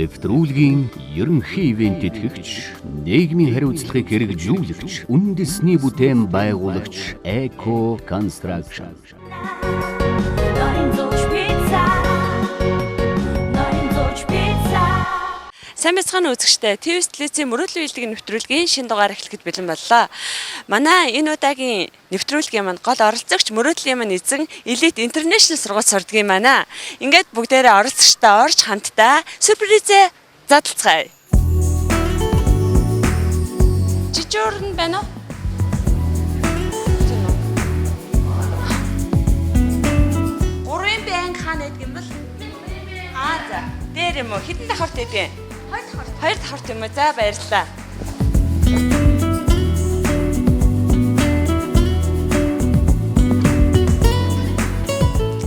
Нэвтрүүлгийн ерөнхий ивент итгэгч, нийгмийн хариуцлагыг хэрэгжүүлэгч, үндэсний бүтээн байгуулагч Eco Construction. Ноён зууч пицца. Ноён зууч пицца. Сайн байцгаана уу үзэгчдээ. ТV телевизийн мөрөөдлийн биелдэг нэвтрүүлгийн шинэ дугаар эхлэхэд бэлэн боллоо. Манай энэ удаагийн нэвтрүүлгийн маань гол оролцогч мөрөөдлийн маань эзэн Elite International сургууль сурдаг юм байна. Ингээд бүгдээрээ оролцогчдоо орж хамтдаа сюрпризээ задлцгаая. Жижүүр нь байна уу? Тийм үү? Гурван байн хаана байдаг юм бол? Аа за. Дээр юм уу? Хэдэн давхарт байдаг юм? Хоёр давхарт. Хоёр давхарт юм уу? За баярлалаа.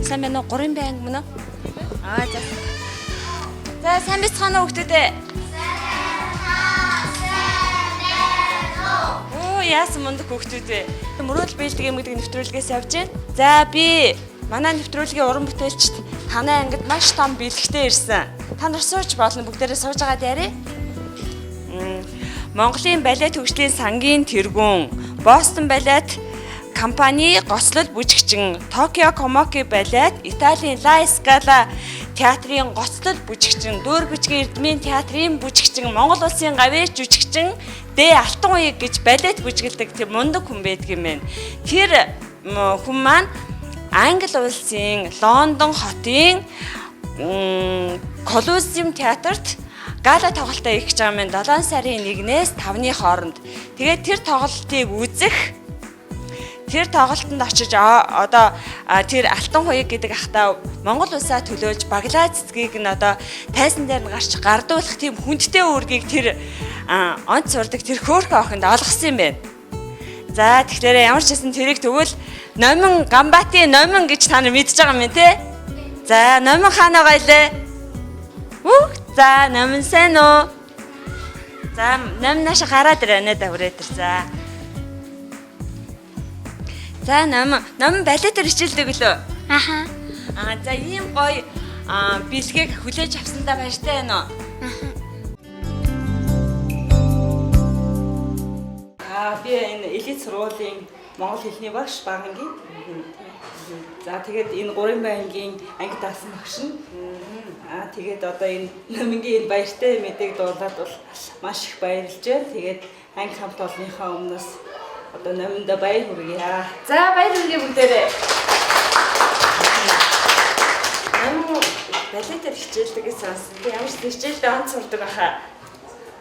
Сайн байна уу? Гурван байн мөн үү? Аа за. За сайн байцгаана уу хүүхдүүдээ? Оо яасан мундаг хүүхдүүд вэ? Мөрөөдөл биелдэг юм гэдэг нэвтрүүлгээс явж байна. За би манай нэвтрүүлгийн уран бүтээлчд танай ангид маш том бэлэгтэй ирсэн. Та нар сууж болно, бүгдээрээ сууж байгаа дээрээ. Монголын балет хөгжлийн сангийн тэргүүн, Бостон балет компани гоцлол бүжигчин, Токио Комоки балет, Италийн Ла Скала театрын гоцлол бүжигчин, Дөөр бүжгийн Эрдмийн театрын бүжигчин, Монгол улсын гавьяа жүжигчин Д Алтан уяг гэж балет бүжгэлдэг тийм мундаг хүн байдаг юм байна. Тэр хүн маань Англи улсын Лондон хотын Колосеум театрт гала тоглолтоо хийх гэж байгаа юм 7 сарын 1-ээс 5-ны хооронд. Тэгээд тэр тоглолтыг үзэх тэр тоглолтод очиж одоо тэр Алтан хуяг гэдэг ахтаа Монгол улсаа төлөөлж баглаа цэцгийг нь одоо тайзан дээр нь гарч гардуулах тийм хүндтэй үүргийг тэр онц сурдаг тэр хөөхөн охинд олгосон юм байна. За тэгэхээр ямар ч байсан тэрийг тэгвэл Номин Гамбатын Номин гэж та нар мэдж байгаа юм те? За Номин хаана байгаа илээ? Үх за Номин сайн уу? За Номин нааш гараад ирээ нэ даврээ тэр за. За Номин Номин балетаар хичээлдэг лөө? Аха. Аа за ийм гоё бэлгийг хүлээж авсандаа баяртай байна уу? Би энэ элит сургуулийн монгол хэлний багш Багангийн. За тэгээд энэ гурван байнгийн анги даасан багш нь. Тэгээд одоо энэ номингийн энэ баяртай мэдээг дуулаад бол маш их баярлж байна. Тэгээд анги хамт олонныхоо өмнөөс одоо номиндоо баяр хүргье. За баяр хүргэе бүгдээрээ. Номин балетаар хичээлдэг гэж сонссон. Би ямар ч хичээлдээ онц сурдаг баха.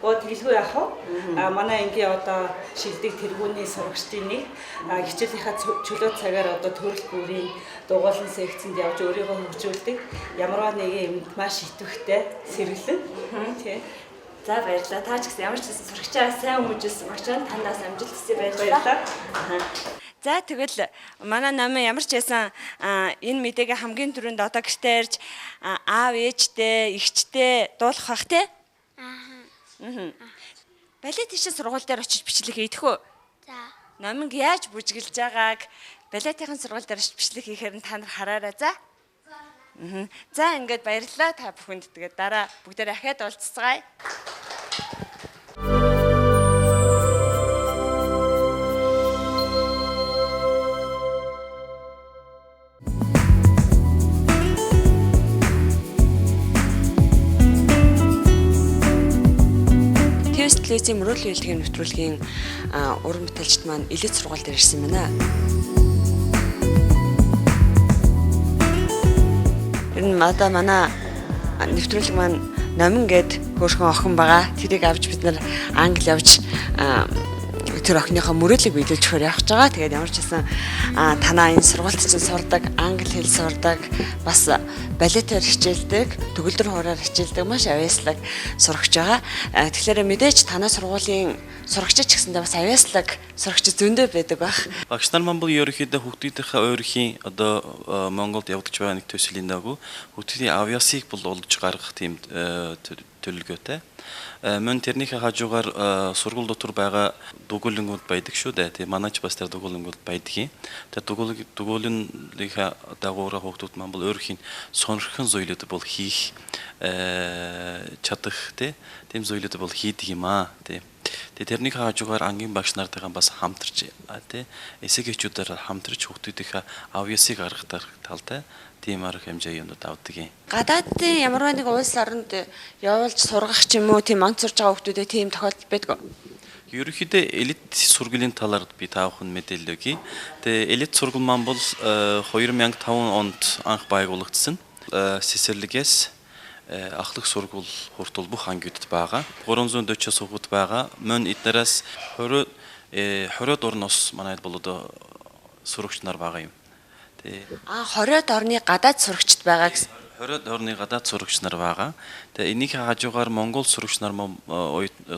Оо тэгэлгүй яах вэ? Манай ангийн одоо шилдэг тэргүүний сурагчдын нэг хичээлийнхаа чөлөө цагаар одоо төрөл бүрийн дугуйлан секцэнд явж өөрийгөө хөгжүүлдэг. Ямарваа нэгэн юмд маш идэвхтэй сэргэлэн. Тий. За баярлалаа. Та ч гэсэн ямар ч гэсэн сурагчаа сайн хүмүүжүүлсэн багш нь танаас амжилт хүсье, баярлалаа. Баярлалаа. За тэгэл манай номын ямар ч байсан энэ мэдээгээ хамгийн түрүүнд одоо гэртээ ирж аав ээжтэй, эгчтэй дуулах бах те. Аха. Балет тийшээ сургууль дээр очиж бичлэг хийдэх үү? За. Номинг яаж бүжгэлж байгааг балетын сургууль дээр очиж бичлэг хийхээр нь та нар хараарай за. За ингээд баярлалаа та бүхэнд. Тэгээд дараа бүгдээрээ ахиад уулзцгаая. ТВС телевизийн мөрөөдлийн биелгийн нэвтрүүлгийн уран бүтээлчд маань элит сургууль дээр ирсэн байна. Ер нь одоо манай нэвтрүүлэг маань Номин гээд хөөрхөн охин байгаа. Тэрийг авч бид нар Англи явж тэр охиныхоо мөрөөдлийг биелүүлж өгөхөөр явж байгаа. Тэгээд ямар ч байсан танаа энэ сургуульд чинь сурдаг, англи хэл сурдаг, бас балетаар хичээлдэг, төгөлдөр хуураар хичээлдэг маш авьяаслаг сурагч байгаа. Тэгэхээр мэдээж танай сургуулийн Сурагчид ч гэсэндээ бас авьяаслаг сурагчид зөндөө байдаг байх. Багш нар маань бол ерөнхийдөө хүүхдүүдийнхээ өөрхийн одоо Монголд явагдаж байгаа нэг төслийн дагуу хүүхдүүдийн авьяасыг бол олж гаргах тийм төлөвлөгөөтэй. Мөн тэрнийхээ хажуугаар сургууль дотор байгаа дугуйлангууд байдаг шүү дээ. Тэгээ манай ч бас тэр дугуйлангууд байдгийн. Тэр дугуйлынхаа дагуураа хүүхдүүд маань бол өөрхийн сонирхон зүйлүүд бол хийх чадах тийм зүйлүүд бол хийдэг юм аа. Тийм. Тэгээ тэрнийхээ хажуугаар ангийн багш нартайгаа бас хамтарч тий эсэг эхчүүдээр хамтарч хүүхдүүдийнхээ авьяасыг гаргах талтай тийм арга хэмжээ юмнууд авдаг юм. Гадаадын ямар нэг улс оронд явуулж сургах ч юм уу тийм онц сурж байгаа хүүхдүүдэд тийм тохиолдол байдаг уу? Ерөнхийдөө элит сургуулийн талаар би та бүхэн мэдээлэл өгье. Тэгээ элит сургууль маань бол 2005 онд анх байгуулагдсан. Сесэрлэгээс ахлах сургууль хүртэл бүх ангиудад байгаа. 340 сургууль байгаа. Мөн эднээс 20 орноос манайд бол одоо сурагч нар байгаа юм. Тэ. 20 орны гадаад сурагчид байгаа гэсэн. 20 орны гадаад сурагч нар байгаа. Тэгээ энийхээ хажуугаар Монгол сурагч нар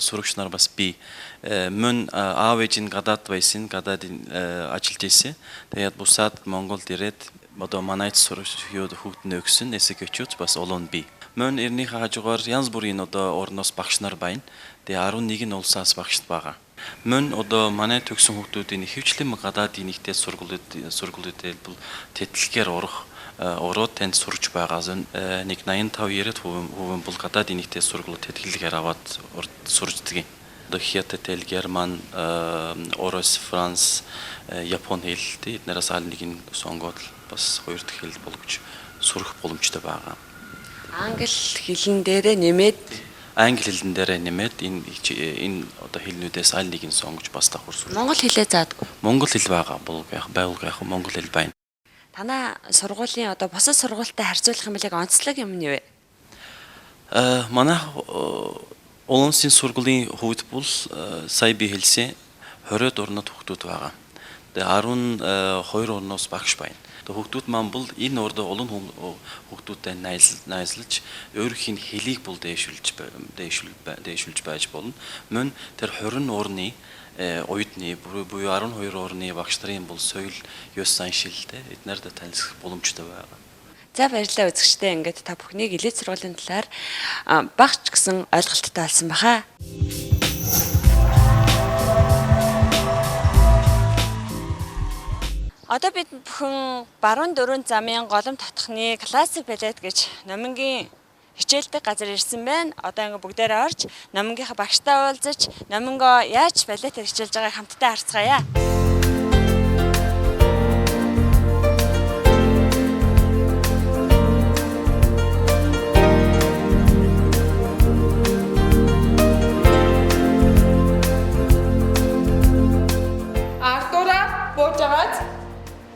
сурагч нар бас бий. Мөн аав ээж нь гадаад байсан, гадаадын ажиллаж байсан. Тэгээд бусаад Монголд ирээд одоо манайд сурагч хүүхд нь өгсөн эсэг эхчүүд бас олон бий. Мөн эрнийхээ хажуугаар янз бүрийн одоо орноос багш нар байна. Тэгээ 11 нь улсаас багш байгаа. Мөн одоо манай төгсөн хүүхдүүдийн ихэвчлэн гадаадын нэгдээд сургуулиуд бол тэтлэгээр орох ороод танд сурч байгаа. Нэг 85 90% бол гадаадын нэгдээд сургуулиуд тэтгэлгээр аваад сурчдаг юм. Одоо Хятад хэл, Герман, Орос, Франц, Япон хэл эднээс аль нэг нь сонгоод бас хоёр дахь хэл болгож сурах боломжтой байгаа. Англи хэлэн дээрээ нэмээд англи хэлэн дээрээ нэмээд энэ одоо хэлнүүдээс аль нэг нь сонгож бас давхар сурч. Монгол хэлээ заадгүй. Монгол хэл байгаа бол яг байгуулга яг монгол хэл байна. Танай сургуулийн одоо бусад сургуультай харьцуулах юм бол яг онцлог юм нь юу вэ? Манай олон улсын сургуулийн хувьд бол сая би хэлсэн 20-од орнод хүүхдүүд байгаа. Тэгээ 12 орноос багш байна. Тэгээ хүүхдүүд маань бол энэ ордоо олон хүүхдүүдтэй найзлаж өөрийнх нь хэлийг бол дээшүүлж байж болно. Мөн тэр 20 орны оюутны буюу 12 орны багш нарын бол соёл, ёс заншил эднэрд танилцах боломжтой байгаа. За баярлалаа үзэгчдээ, ингээд та бүхнийг элит сургуулийн талаар багч гэсэн ойлголттой болсон баха. Одоо бид бүхэн баруун дөрвөн замын голом татхны классик балет гэж номингийн хичээлдэг газар ирсэн байна. Одоо ингээд бүгдээрээ орж номингийнхаа багштай уулзаж номингоо яаж балетээр хичээлж байгааг хамтдаа харцгаая. Артура бууж агаад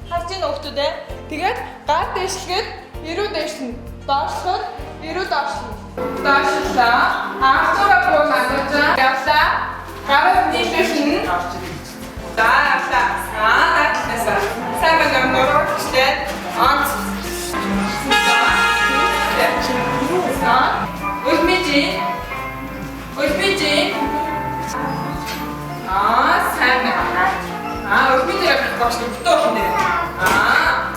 харж ийн өгтүүдээ. Тэгээд гар дээшлэхэд эрүү дээшлэн, доошлоход эрүү доошлно. Доошлоо. Артура буу надад явлаа. Гараа нийлүүлнэ. За явлаа. Аа наадлаасаа. Сайн байна уу? Нуруучлаа. Онц. Үлмижи. Үлмижи. Аа сайн байна. Аа үлмижи явах гэж битүү болно. Аа.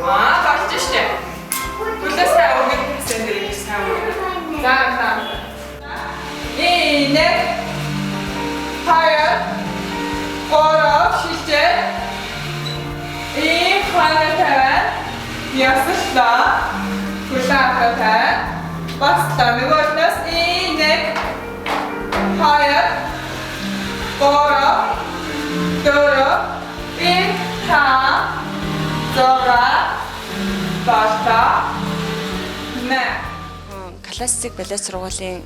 Аа болж штэ. Хүлээсээ өгөх гэсэн дэр их сайн үү. За за. 1 2 3 шилжээ. 1 хана тавиад ясаллаа. Хүлээ авах тавиад баслаа. Нөгөөнөөс 1 2 3 4 5 6 7 8. Классик балет сургуулийн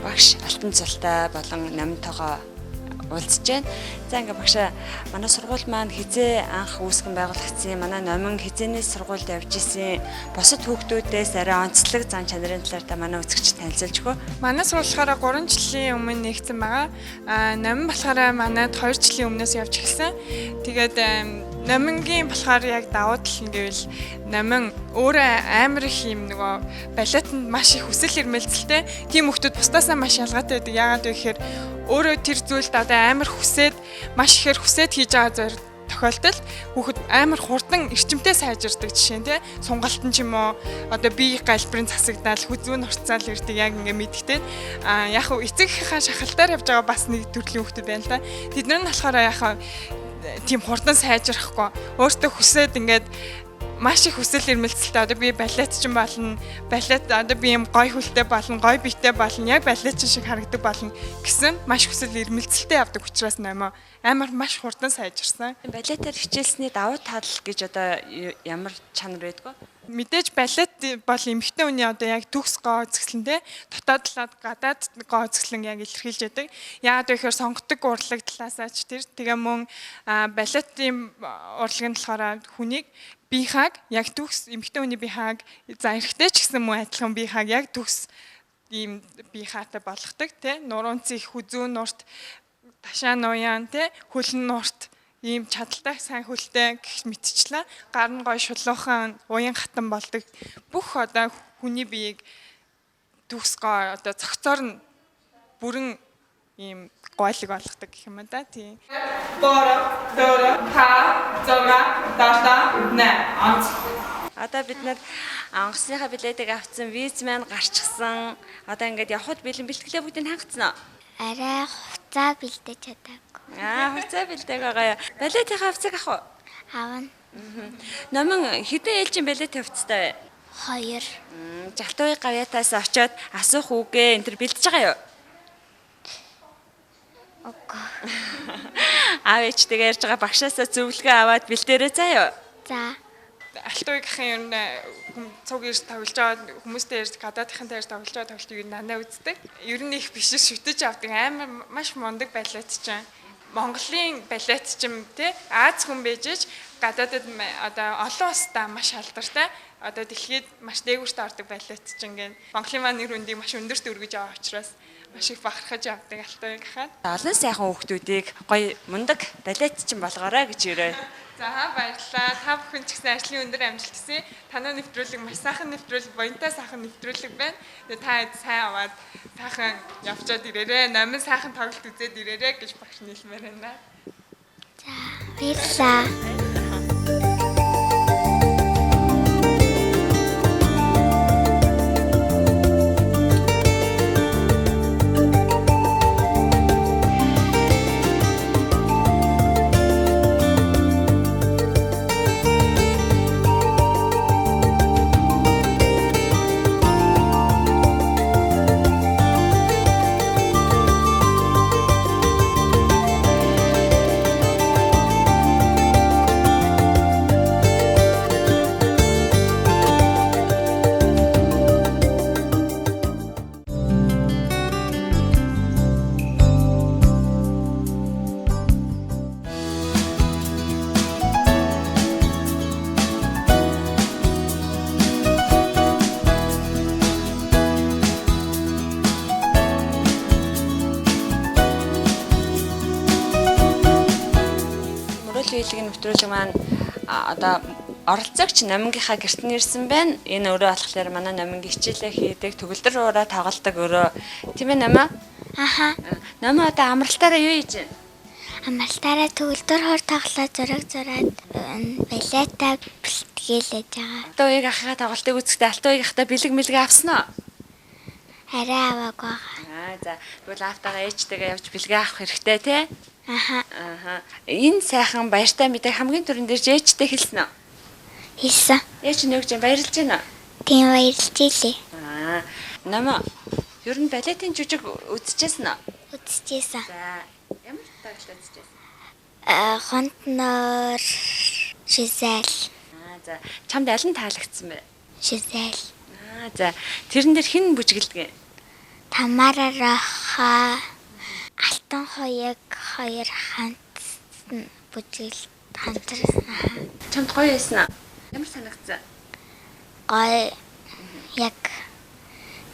багш Алтан Цултай болон Номинтойгоо уулзж байна. За ингээ багшаа, манай сургууль маань хизээ анх үүсгэн байгуулагдсан, манай номин хизээнээс сургуульд явж исэн, бусад хүүхдүүдээс арай онцлог зан чанарын талаар та манай үзэгчид танилцуулж өгөө. Манай сургууль болохоор 3 жилийн өмнө нэгдсэн байгаа. Номин болохоор манайд 2 жилийн өмнөөс явж эхэлсэн. Тэгээд номингийн болохоор яг давуу тал нь гэвэл номин өөрөө амар их юм нөгөө балетанд маш их хүсэл эрмэлзэлтэй. Тийм хүмүүс бусдаасаа маш ялгаатай байдаг. Яагаад вэ гэхээр Өөрөө тэр зүйлд одоо амар хүсээд маш ихээр хүсээд хийж байгаа зөр тохиолдолд хүүхэд амар хурдан эрчимтэй сайжирдаг жишээ нь тий сунгалт нь ч юм уу одоо бие галбирын засагдаал хүзүүн урцаал ирдэг яг ингээ мэдгтэй. А яг хөө эцэг эхийнхээ шахалтаар явж байгаа бас нэг төрлийн хүүхдүүд байна л да. Тэд нар нь болохоор яг тийм хурдан сайжрахгүй өөртөө хүсээд ингээд маш их хүсэл эрмэлзэлтэй одоо би балетчин болно, балет одоо би юм гой хүлтэй болно, гой биетэй болно, яг балетчин шиг харагдаг болно гэсэн маш хүсэл эрмэлзэлтэй явдаг учраас нэмээ амар маш хурдан сайжирсан. Балетаар хичээлсний давуу тал гэж одоо ямар чанар байдгүй? Мэдээж балет бол эмэгтэй хүний одоо яг төгс гоо үзэсгэлэн те дотоодлоод гадаад гоо үзэсгэлэн яг илэрхийлж яадаг. Яагаад вэ гэхээр сонгодог урлаг талаасаа ч тэр тэгээ мөн балетын урлаг нь болохоор хүнийг бие хааг яг төгс эмэгтэй хүний бие хааг за эрэгтэй ч гэсэн мөн адилхан бие хааг яг төгс ийм бие хаатай болгодог те нуруунд зих хүзүү нурт ташаа нуяан те хөлн нурт ийм чадaltaй сайн хөлтэй гэх мэтчлээ гар нь гой шулуухан уян хатан болдог бүх одоо хүний биеийг төгс гоо одоо цогцоор нь бүрэн ийм гойлог болгодог гэх юм да тийм. 3 4 5 6 7 8 онц. Одоо бид нар онгоцныхаа билетийг авсан, виз маань гарчихсан. Одоо ингээд явхад бэлэн бэлтгэлээ бүгдийг хангацсан уу? Арай хувцаа бэлдэж чадаагүй. Аа, хувцаа бэлдээг байгаа юу? Балетынхаа хувцыг авах уу? Авна. Номон хэдэн ээлжийн балет хувцастай вэ? 2. Жалтуугийн гавьяатаас очиод асуух үгээ энэ төр бэлдэж байгаа юу? Үгүй. Аав ээжтэйгээ ярьж байгаа багшаасаа зөвлөгөө аваад бэлдээрэй заа юу? За. Алтуугийнхын ер нь цуг ирж тоглож байгаа хүмүүстэй ярьж гадаадынхантай ярьж тоглож байгаа тоглолтыг ер нь дандаа үздэг. Ер нь их биш шүтэж авдаг амар маш мундаг балет чинь. Монголын балет чинь тий Аз хүн байж ич гадаадад одоо олон улсдаа маш алдартай. Одоо дэлхийд маш дээгүүрт ордог балет чинь гэн Монголын маань нэр хүндийг маш өндөрт өргөж байгаа учраас маш их бахархаж авдаг Алтуугийнхаа. Олон сайхан хүүхдүүдийг гоё мундаг балет чинь болгоорой гэж ирээ. За баярлалаа. Та бүхэн ч гэсэн ажлын өндөр амжилт хүсье. Танай нэвтрүүлэг маш сайхан нэвтрүүлэг, буянтай сайхан нэвтрүүлэг байна. Тэгээ та сайн аваад сайхан явчаад ирээрэй. Номин сайхан тоглолт үзээд ирээрэй гэж багш нийлмээр байна. За баярлалаа. Мөрөөдлийн нэвтрүүлэг маань одоо оролцогч номингийнхаа гэрт нь ирсэн байна. Энэ өрөө болохоор манай номингийн хичээлээ хийдэг, төгөлдөр уураа тоглодог өрөө. Тийм ээ номоо? Аха. Номоо одоо амралтаараа юу хийж байна? Амралтаараа төгөлдөр хор тоглоо зураг зураад балетаа бэлтгэлээж байгаа. Алтуугийн ахыгаа тоглолтыг үзэхдээ Алтуугийн ахтай бэлэг мэлэг авсан уу? Арай аваагүй байгаа. Аа за тэгвэл аавтайгаа ээжтэйгээ явж бэлгээ авах хэрэгтэй тий? Аха. Аха. Энэ сайхан баяртай мэдээг хамгийн түрүүнд ирж ээжтэй хэлсэн үү? Хэлсэн. Ээж нь юу гэж баярлж байна уу? Тийм баярлж илээ. Аа. Номоо ер нь балетын жүжиг үзчихсэн үү? Үзчихсэн. За ямар тоглолт үзчихсэн? Аа Хонтноор Жизель. Аа за чамд аль нь таалагдсан бэ? Жизель. Аа за тэрэн дээр хэн бүжгэлдэг? Тамара Роха Алтан хоёог хоёр хамт бүжгэл хамтарсан. Чамд гоё байсан уу? Ямар санагдсан? Гоё яг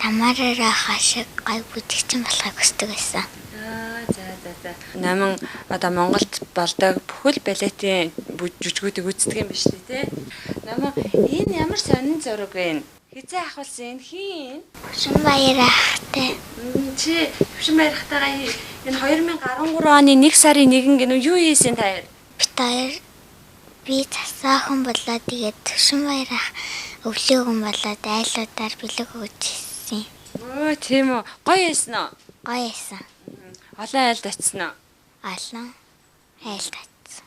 Тамара Роха шиг гоё бүжигчин болохыг хүсдэг байсан. Аа за за за. Номон одоо Монголд болдог бүхэл балетын жүжигүүдийг үздэг юм биш үү те? Номон энэ ямар сонин зураг вэ? Хизээ ахуулсан энэ хин? Төвшин баяр ахтай. Чи Төвшин баярхтайгаа энэ 2013 оны 1 сарын 1 гэнэ юу хийсэн та хоёр? Бит хоёр би цасаахан болоо тэгээд Төвшин баяр ах өвлөөгөн болоод айлуудаар бэлэг өгч ирсэн. Өө тийм үү. Гоё байсан уу? Гоё байсан. Олон айлд очсон уу? Олон айлд очсон.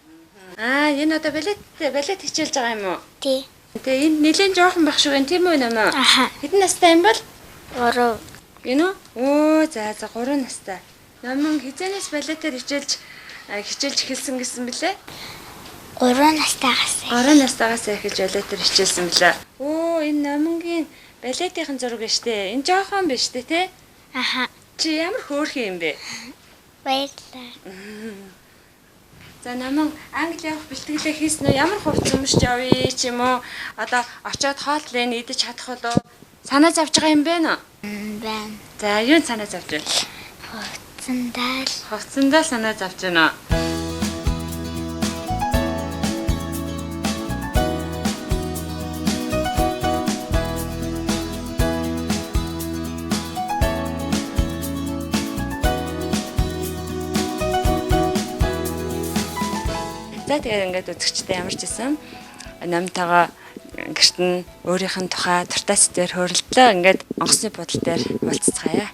Аа энэ одоо балет хичээлж байгаа юм уу? Тий. Тэгээ энд нэлээд жоохон байх шиг байна тийм үү намаа? Аха. Хэдэн настай юм бол? 3. Гинүү? Өө за за 3 настай. Номон хизээнээс балетаар хичээлж хичээлж эхэлсэн гэсэн бэлээ? 3 настайгаас. 3 настайгаас эхэлж балетаар хичээлсэн бэлээ. Өө энэ номонгийн балетын зураг нь штэ. Энэ жоохон биш штэ тий? Аха. Чи ямар хөөрхөн юм бэ? Баярлалаа. За наман Англи явах бэлтгэлээ хийсэн үү? Ямар хувцас өмсч явъя ч юм уу? Одоо очиод хоол лэн идэж чадах болов? Санаа зовж байгаа юм бэ нөө? Байна. За юунд санаа зовж байна? Хувцсандаа л Хувцсандаа санаа зовж байна. За тэгээд ингээд үзэгчтэй ямар ч байсан намтайгаа гэрт нь өөрийнх нь тухай дуртай сэдвээр хөөрөлдлөө. Ингээд онгоцны буудал дээр уулзцгаая.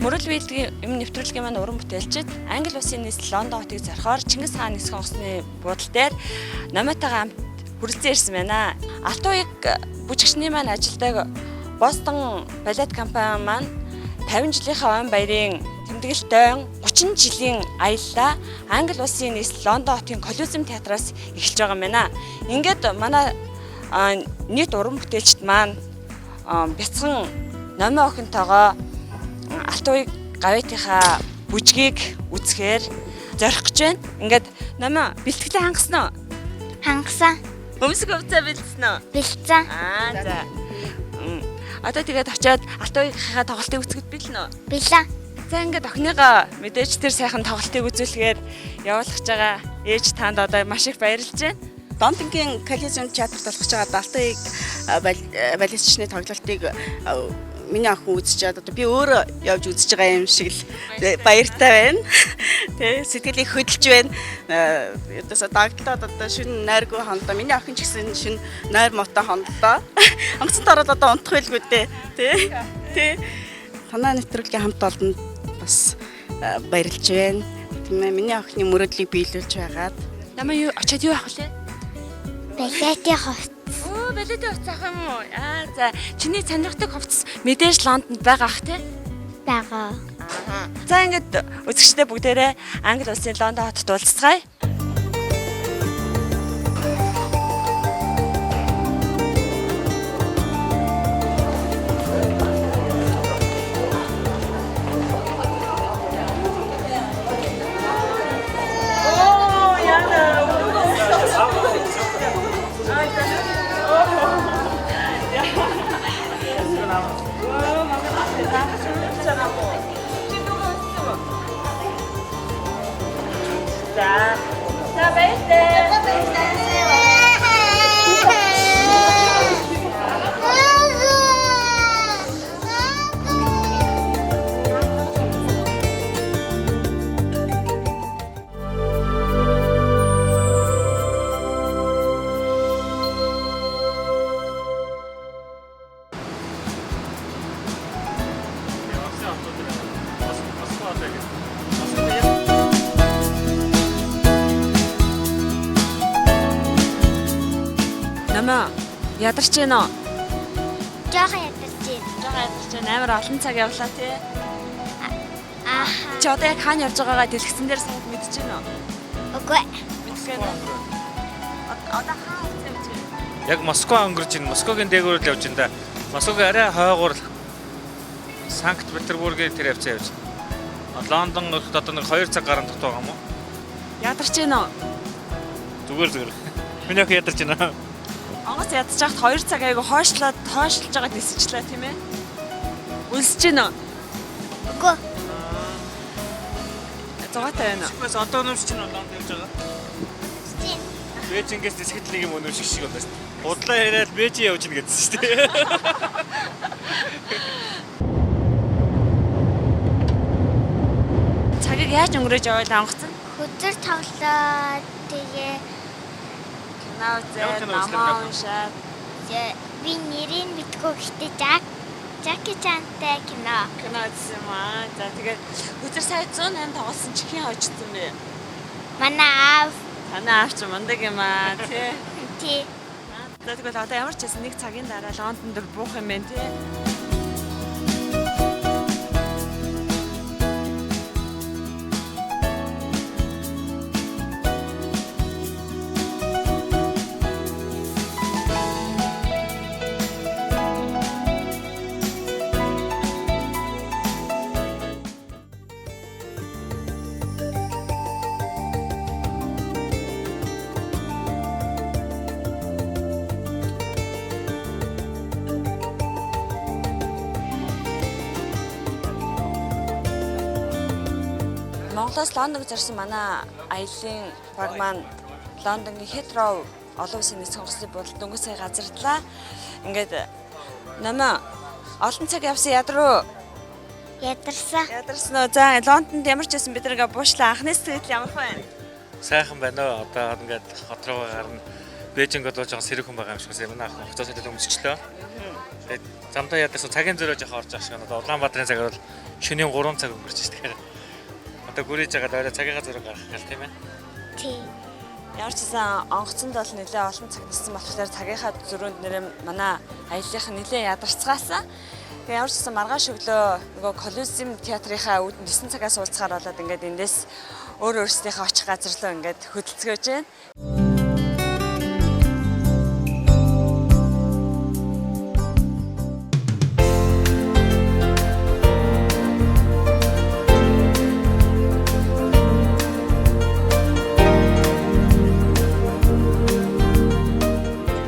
Мөрөл биелдгийн өмнө нэвтрүүлгийн маань уран бүтээлчид Англи улсын нийслэл Лондон хотыг зорихоор Чингис хаан нисэх онгоцны буудал дээр номотойгоо хамт хүрэлцэн ирсэн байна. Алтан уяг бүжигчний маань ажилдаг Бостон балет компани маань 50 жилийнхээ он баярын тэмдэглэлтэн 30 жилийн аяллаа Англи улсын нийслэл Лондон хотын Колизеум театраас эхэлж байгаа юм байна. Ингээд манай нийт уран бүтээлчд маань бяцхан номын охинтойгоо Алтан уяг гавьяатынхаа бүжгийг үзэхээр зорих гэж байна. Ингээд номоо бэлтгэлээ хангасан уу? Хангасан. Өмсөг өвцөө бэлдсэн үү? Бэлдсэн. Аа за. Одоо тэгээд очиод Алтан уягийнхаа тоглолтыг үзэхэд бэлэн үү? Бэлэн. За ингээд охиныгоо мэдээж тэр сайхан тоглолтыг үзүүлэхээр явуулах гэж байгаа ээж танд одоо маш их баярлж байна. Лондонгийн Колизеум театрт болох гэж байгаа Алтан уяг балетчны тоглолтыг миний охин үзчихэд одоо би өөрөө явж үзэж байгаа юм шиг л баяртай байна. Тэ сэтгэл их хөдөлж байна. Ердөөсөө дагдлаад одоо шинэ найргүй хондлоо. Миний охин ч гэсэн шинэ найр мотой хондлоо. Онгоцонд ороод одоо унтах байлгүй дээ. Тэ. Тэ. Танаа нэвтрүүлгийн хамт олонд бас баярлж байна. Тийм ээ миний охины мөрөөдлийг биелүүлж байгаад. Намаа юу очиод юу авах вэ? Балетын хувцас. Өө балетын хувцас авах юм уу? Аа за чиний сонирхдаг хувцас мэдээж Лондонд байгаа ах тий? Байгаа. За ингээд үзэгчдээ бүгдээрээ Англи улсын Лондон хотод уулзцгаая. За баяртай. Намаа ядарч гэнэ үү? Жохон ядарч байна. Жохоо ядарч байна. Амар олон цаг явлаа тий. Ааха. Чи одоо яг хаана явж байгаагаа дэлгэцэн дээр сая мэдэж гэнэ үү? Үгүй. Мэдгүй Москва. Одоо хаа явж байна? Яг Москва өнгөрч байна. Москвагийн дээгүүр л явж байна да. Москвагийн арай хойгуур Санкт Петербургийн тэр явцаа явж. Лондон гэхэд одоо нэг 2 цаг гарan тогтоо байгаа юм уу? Ядарч байна уу? Зүгээр зүгээр. Миний охин ядарч байна. Онгоц ядаж хахад 2 цаг айгу хойшлоод хойшлж байгаад нисчихлээ тийм ээ. Өлсөж байна уу? Үгүй. Зугаатай байна уу? Бас одоо өнөмш чинь Лондон явж байгаа. Тийм. Бээжингээс нисэхэд нэг юм өнөмш шиг байна шүү дээ. Худлаа яриад Бээжин явж гин гэдсэн шүү дээ. Цагийг яаж өнгөрөөж яваал онгоц нь? Хөзөр тоглоод тэгээ Кино үзээд, Ямар кино үзлээ номоо бэ? уншаад. би нэрийг мэдгүй гэхдээ Жак Жаки Чантай кино. Кино үзсэн юм аа. За тэгээд өдөр сая 108 тоглосон чи хэн хожигдсон бэ? Манай аав Танаа аав чи мундаг юм аа тий. тий. За тэгвэл одоо ямар ч байсан нэг цагийн дараа Лондон дээр буух юм байна тий. Монголоос Лондонд зорсон манай аяллаа баг маань Лондонгийн Хитроу олон улсын нисэх онгоцны буудалд дөнгөж сая газардлаа. Ингээд намаа олон цаг явсан ядруу Ядарсан. ядарсан уу? За Лондонд ямар ч байсан бид нэг буушлаа. Анхны сэтгэл ямар вэ? Сайхан байна уу? Одоо ингээд хот руугаа гарна. Бээжинг бол жоохон сэрүүхэн байгаа юм шиг байна. Манай охин хувцас солиод өмсчлөө. Тэгээд замдаа ядарсан цагийн зөрөө жоохон орж байгаа шиг байна. Одоо Улаанбаатарын цагаар бол шөнийн 3 цаг өнгөрч байна. Тэгэхээр одоо гүрийж байгаа орой цагийнхаа зөрөө гарах гал тийм ээ. Тий. Ямар ч байсан онгоцонд бол нэлээ олон цаг нисэн болохоор цагийнхаа зөрөөнд нэрээ манай аяллахын нэлээ ядарцгаасан. Тэгээ ямар ч байсан маргааш өглөө нөгөө Колизеум театрынхаа үүдэн 9 цагаас уулзахаар болоод ингээд эндээс өөр өөрсдийнхээ очих газар руу ингээд хөдөлцгөөж байна.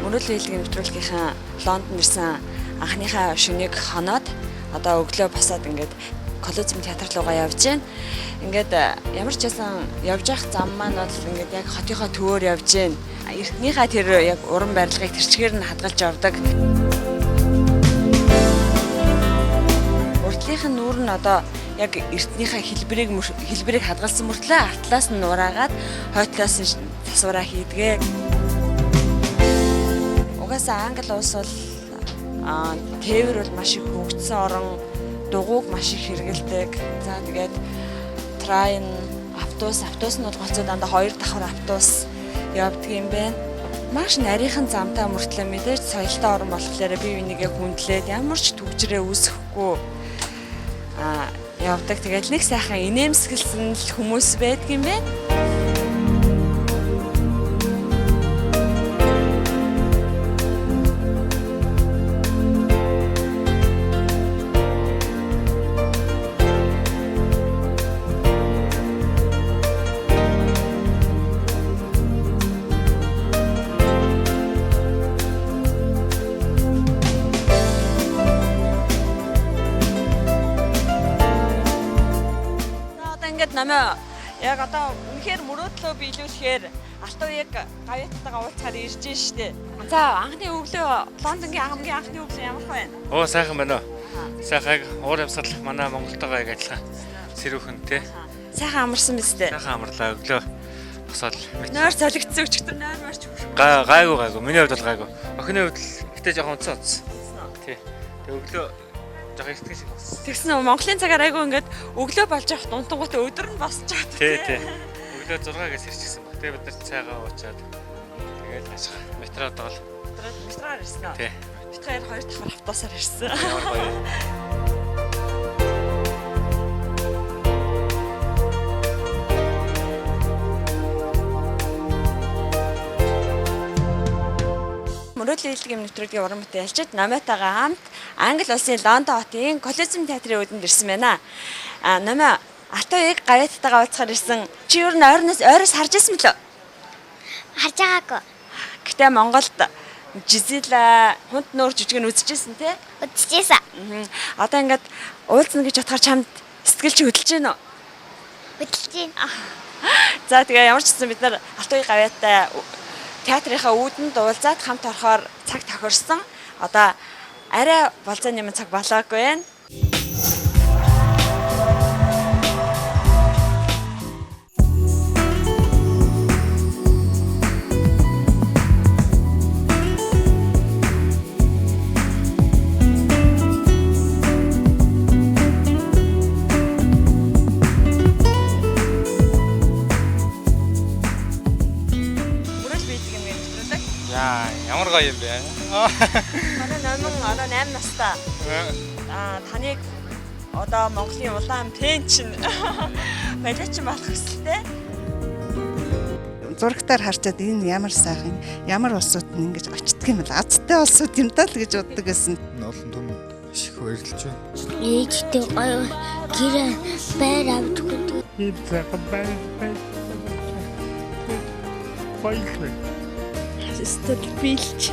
Мөрөөдлийн хэлгийн нэвтрүүлгийнхаа Лондон ирсэн анхныхаа шөнийг хоноод одоо өглөө босоод ингээд Колизеум театр руугаа явж байна. Ингээд ямар ч байсан явж явах зам маань бол ингээд яг хотынхоо төвөөр явж байна. Эртнийхээ тэр яг уран барилгыг тэрчгээр нь хадгалж явдаг. Урдлынх нь нүүр нь одоо яг эртнийхээ хэлбэрийг хэлбэрийг хадгалсан мөртлөө артлаас нь нураагаад хойтлоос нь засвараа хийдгээ. Угаасаа Англи улс бол тээвэр бол маш их хөгжсөн орон, дугуйг маш их хэрэгэлдэг. За тэгээд train, автобус, автобус нь бол голцоо дандаа хоёр давхар автобус явдаг юм байна. Маш нарийнхан замтай мөртлөө мэдээж соёлтой орон болохоор бие бинийгээ хүндлээд ямар ч түгжрээ үүсэхгүй явдаг. Тэгээд нэг сайхан инээмсэглсэн л хүмүүс байдаг юм байна. За одоо ингээд намаа яг одоо үнэхээр мөрөөдлөө биелүүлэхээр алтан үеиг гавьяаттайгаа уулзахаар ирж байна шүү дээ. За анхны өглөө Лондонгийн хамгийн анхны өглөө ямар вэ? Оо сайхан байна уу? Сайхан яг уур амьсгал манай Монголтойгоо яг адилхан сэрүүхэн те. Сайхан амарсан биз дээ. Сайхан амарлаа өглөө босоод Нойр солигдсон өчигдөр нойр марч хөрх. Гайгүй гайгүй. Миний хувьд бол гайгүй. Охины хувьд л гэтээ жоохон унтсан унтсан. Тий. Тэгээ өглөө жоохон эртгэн шиг болсон. Тэгсэн үү Монголын цагаар айгүй ингээд өглөө болж явах дунтангуудаа өдөр нь босч чад. Тий, тий. Өглөө 6-аас ирчихсэн баг. Тэгээ бид нар цайгаа уучаад тэгээд ашиг метрод бол Метроор ирсэн үү? тий. Бид хоёр хоёр давхар автобусаар ирсэн. Ямар гоё. Мөрөөдлийн биелэг нэвтрүүлгийн уран бүтээлчид Номиотойгоо хамт Англи улсын Лондон хотын Колизеум театрын үүдэнд ирсэн байна. А Номио Алтууыг гавьяаттайгаа уулзахаар ирсэн. Чи ер нь ойрноос ойроос харж ирсэн мөлөө? Харж байгаагүй. Гэтэ Монголд Жизела хунт нуур жижиг нь үзчихсэн тий? Үзчихсэн. Одоо ингээд уулзна гэж бодохоор чамд сэтгэл чи хөдөлж гэнэ үү? Хөдөлж байна. За тэгээ ямар ч гэсэн бид нар Алтуугийн гавьяатай театрынхаа үүдэнд уулзаад хамт орохоор цаг тохирсон. Одоо арай болзооны юм цаг болоогүй байна. Мөрөл биелэг юм нэвтрүүлэг. Яа, ямар гоё юм бэ? Манай номин одоо 8 настай. Аа таныг одоо Монголын улаан пен чинь балиачин болох хүсэлтэй. Зурагтаар харчаад энэ ямар сайхан, ямар улсууд нь ингэж очдөг юм бол азтай улсууд юм даа л гэж боддог гэсэн. Олон түмэнд маш их баярлж байна. Ээжтэй гоё гэр байр авч өгдөг. Ийм сайхан байр баярлалаа. Эсвэл биелж.